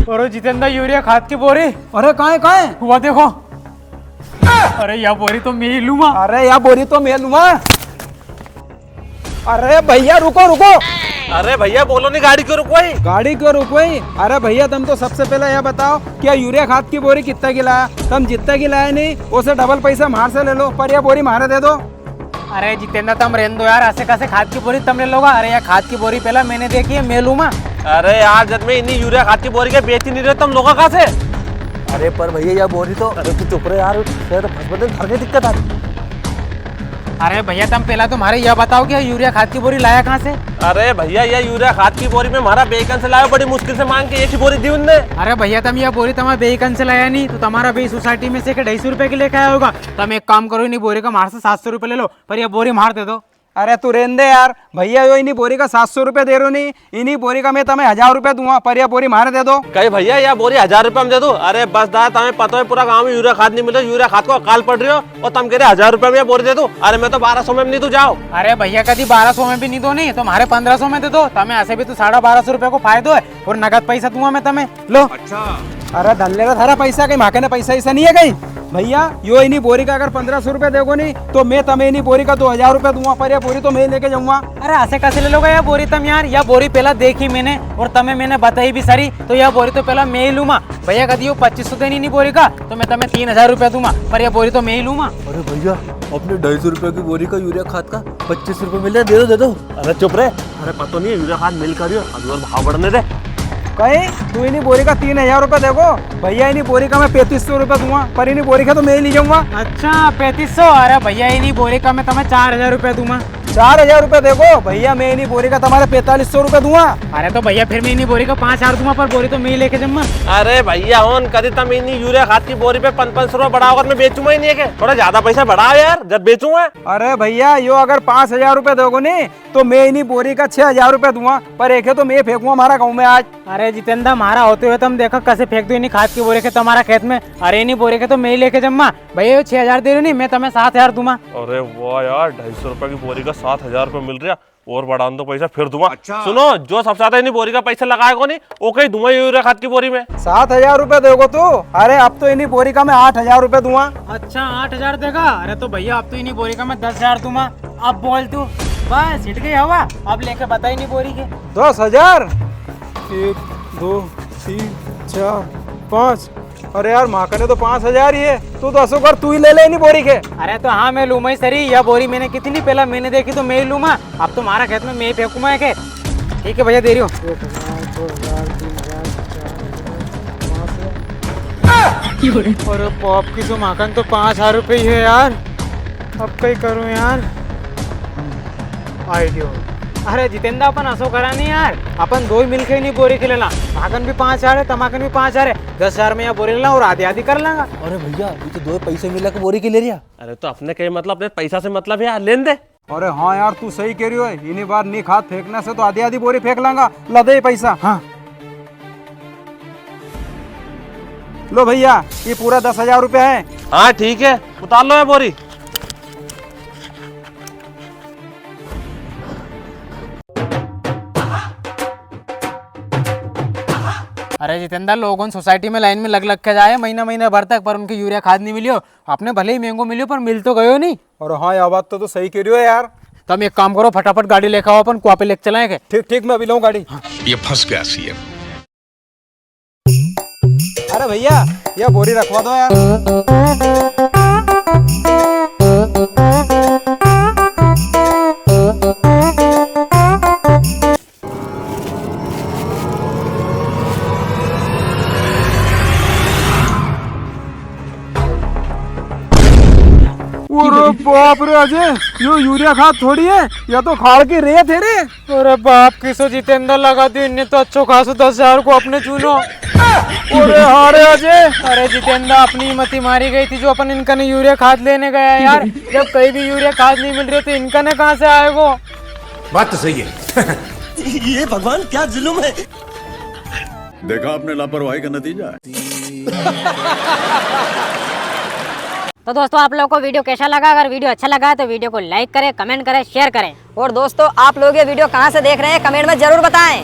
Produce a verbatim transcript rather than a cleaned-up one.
अरे जितेंद्र, यूरिया खाद की बोरी। अरे कां है, कां है? हुआ देखो। अरे या बोरी तो मैं ही लूंगा। अरे या बोरी तो मैं लूंगा। अरे भैया रुको, रुको। अरे भैया बोलो नी, गाड़ी क्यों रुकवाई? गाड़ी क्यों रुकवाई? अरे भैया तम तो सबसे पहले या बताओ कि या यूरिया खाद की बोरी कित्ता की लाया? तम जित्ता की लाया नी, उसे डबल पैसा म्हार से ले लो, पर या बोरी म्हारे दे दो। अरे जितेंद्र, तम रेन दो यार, असे कसे खाद की बोरी तम ले लोगा? अरे, या खाद की बोरी पहला मैंने देखी है, मैं लूमा। अरे यार, जद मैं इनी यूरिया खाद की बोरी के बेची नी रयो, तम लोगा कां से? अरे पर भैया, या बोरी तो, अरे तू चुप रे यार, फिर तो फंस बदन घर के दिक्कत आ रही। अरे भैया, तम पहला तो म्हारे या बताओ कि या यूरिया खाद की बोरी लाया कां से? अरे भैया, या यूरिया खाद की बोरी मैं म्हारा बेईकन से लायो, बड़ी मुश्किल से मांग के एक ही बोरी दी उनने। अरे भैया, तम या बोरी तमारा बेईकन से लाया नी, तो तमारा बेई सोसाइटी में से के ढाई सौ रुपए की लेके आया होगा। तम एक काम करो, इनी बोरी का म्हार से सात सौ रुपए ले लो, पर या बोरी म्हार दे दो। अरे तू रेन दे यार, भैया यो इनी बोरी का सात सौ रुपए दे रो नी, इनी बोरी का मैं तमे हजार रुपए दूंगा, पर या बोरी म्हारे दे दो। कई भैया, या बोरी हजार रुपए में दे दूं? अरे बस दादा, तमे पता है पूरा गांव में यूरिया खाद नी मिले, यूरिया खाद को अकाल पड़ रयो, और तम कई रे हजार रुपए में या बोरी दे दूं? अरे मैं तो बारह सौ में भी नी दूं, जाओ। अरे भैया, कदी बारह सौ में भी नी दो नी, तो म्हारे पन्द्रह सौ में दे दो, तमे असे भी तो साढ़ा बारह सौ रुपए को फायदो है, और नगद पैसा दूंगा मैं तमे। लो। अच्छा। अरे धन लेगा थारा पैसा, कई म्हाकने पैसा ऐसा नी है कई। भैया, यो इनी बोरी का अगर पन्द्रह सौ रुपया देगो नी, तो मैं तमे इनी बोरी का दो हजार रुपया दूंगा, पर या बोरी तो मैं ही लेके जाऊंगा। अरे, असे कसे ले लोगा या बोरी तम यार? या बोरी पहला देखी मैंने और तमे मैंने बताई भी सारी, तो या बोरी तो पहला मैं ही लूमा। भैया, कदी यो पच्चीस सौ देनी इनी बोरी का, तो मैं तमे तीन हजार रुपया दूंगा, पर या बोरी तो मैं ही लूमा। अरे भैया, अपने ढाई सौ रुपया की बोरी का यूरिया खाद का पच्चीस रुपए मिल रहा, दे दो, दे दो। अरे चुप रे, अरे पतो नी है, यूरिया खाद मिल कर रियो, अभी और भाव बढ़ने दे। कई तू इनी बोरी का तीन हजार रुपया देगो, भैया इनी बोरी का मैं पैंतीस सौ रुपया दूंगा, पर इनी बोरी का तो मैं ही ले जाऊंगा। अच्छा, पैंतीस सौ? अरे भैया, इनी बोरी का मैं तमे चार हजार रुपया दूंगा। चार हजार रुपया देगो भैया, मैं इनी बोरी का तमारे पैंतालीस सौ रुपया दूंगा। अरे तो भैया, फिर मैं इनी बोरी का पाँच हजार दूंगा, पर बोरी तो मैं ही लेके जाऊंगा। अरे भैया, होन कदी तम इनी यूरिया खाद की बोरी पे पन पन सौ रुपया बढ़ाओ, अगर मैं बेचूंगा ही नी है के? थोड़ा ज्यादा पैसा बढ़ाओ यार, जब बेचूंगा। अरे भैया, यो अगर पाँच हजार रुपया देगो नी, तो मैं इनी बोरी का छह हजार रुपया दूंगा, पर एके तो मैं फेंकूंगा म्हारा गाँव में आज। अरे जितेंद्र, म्हारा होते हुए तम देखो कसे फेंक दो इनी खाद की बोरी के तमारा खेत में। अरे इनी बोरी के तो मैं ही लेके जम्मा। भैया, यो छह हजार दे रहे नी, मैं तमे सात हजार दूंगा। अरे वाह यार, ढाई सौ रुपया की बोरी का सात हजार रुपया मिल रहा, और बढ़ान दो पैसा, फिर दूंगा। अच्छा। सुनो, जो सबसे ज्यादा इनी बोरी का पैसा लगाएगो नी, वो कई दूंगा यूरिया खाद की बोरी में। सात हजार रुपया देगो तू? अरे अब तो इनी बोरी का मैं आठ हजार रुपया दूंगा। अच्छा, आठ हजार देगा? अरे तो भैया, अब तो इनी बोरी का मैं दस हजार दूंगा। अब बोल तू, बस हिट गई हवा। अब लेके बता इनी बोरी के। दस हजार? एक, दो, तीन, चार, पाँच। अरे यार, म्हाकने तो पाँच हजार ही है। तू तो असो कर, तू ही ले ले इनी बोरी के। अरे तो हाँ, मैं लूमा ही सरी। या बोरी मैंने कितनी पहला मैंने देखी तो मैं ही लूमा। अब तो म्हारा खेत में मैं ही फेंकूंगा के। ठीक है भैया, दे रही हूँ। एक हजार, दो हजार, तीन हजार, चार हजार, पाँच हजार। अरे बाप की, तो म्हाकन तो पाँच हजार रुपये ही है यार। अब कई करूँ यार, आइडियो। अरे जितेंद्र, अपन असो करा नी यार, अपन दो ही मिलके इनी बोरी के लेला। म्हाकन भी पाँच हजार है, तमाकन भी पाँच हजार है, दस हजार में या बोरी लेला और आधी आधी कर लांगा। अरे भैया, ये तो दो पैसे मिला के बोरी के ले रिया। अरे तो अपने कई मतलब, अपने पैसा से मतलब है यार, लेन दे। अरे हाँ यार, तू सही कह रियो है, इनी बार नी खाद फेंकना से तो आधी आधी बोरी फेंक लांगा। ला दे पैसा। हाँ। लो भैया, ये पूरा दस हजार रुपया है। हाँ ठीक है, उतार लो ये बोरी। अरे जितेंद्र, लोगों सोसाइटी में लाइन में लग लग के जाए महीना महीना भर तक, पर उनके यूरिया खाद नी मिलियो। अपने भले ही महंगो मिलियो, पर मिल तो गयो नी। अरे हाँ, या बात तो, तो सही कह रियो है यार। तम एक काम करो, फटाफट गाड़ी लेके आओ, अपन कुआ पे लेके चलाएंगे। ठीक, ठीक, मैं अभी लाऊं गाड़ी। ये फंस गया सीएम। अरे भैया, या बोरी रखवा दो यार। अरे बाप रे अजय, यो यूरिया खाद थोड़ी है, या तो खाड़ की रेत है रे। अरे बाप की सो जितेंद्र, लगा दी इनने तो अच्छो खासो दस हजार को अपने चूनो। अरे हाँ रे अजय। अरे जितेंद्र, अपनी मती मारी गई थी जो अपन इनका ने यूरिया खाद लेने गया यार। जब कहीं भी यूरिया खाद नी मिल रियो तो इनका ने कहाँ से आएगो? बात तो सही है। ये भगवान, क्या जुल्म है। देखा आपने लापरवाही का नतीजा है। तो दोस्तों, आप लोगों को वीडियो कैसा लगा? अगर वीडियो अच्छा लगा है तो वीडियो को like करें, comment करें, share करें। और दोस्तों, आप लोग ये वीडियो कहाँ से देख रहे हैं, comment में जरूर बताएं।